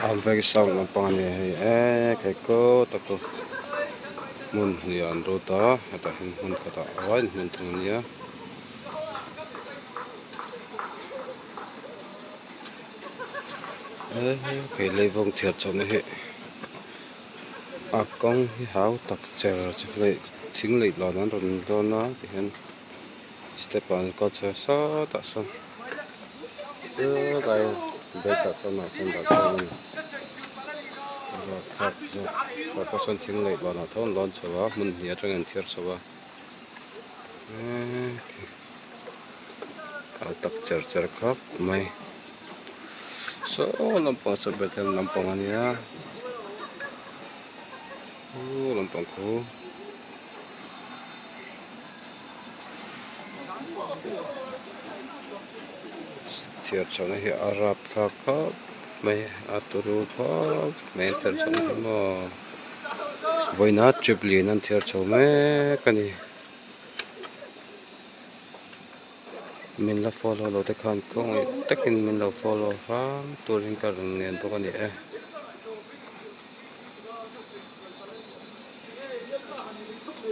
Arm veng sound lampang a ni a hei eee keikaw tak chu hmun hnih ah an lut a hetah hian hmun khatah a vaiin hmun thum a nia. Eee leivawng chhiar chhohna hi a kawng hi hau tak cher leh thing leh dan an rawn dawn a tihian step ah an kal chho a sawtah sawn helai bag ah sawn ah sawn dah sawn a ni tah pawh sawn thing leh banah tho an lawn chho a hmun hnih atangin an thiar chho a eee a tak cher cher khawp mai saw lampang saw bethel lampang a nia khu lampang khu. Chhiar chhohna hi a rapthlak khawp mai a turu khawp mai a chhiar chhohna hi maw vawiina trip lian an chhiar chho mek a ni min la follow lo te khan khawngaih takin min lo follow hram turin ka rawn ngen bawk a ni e.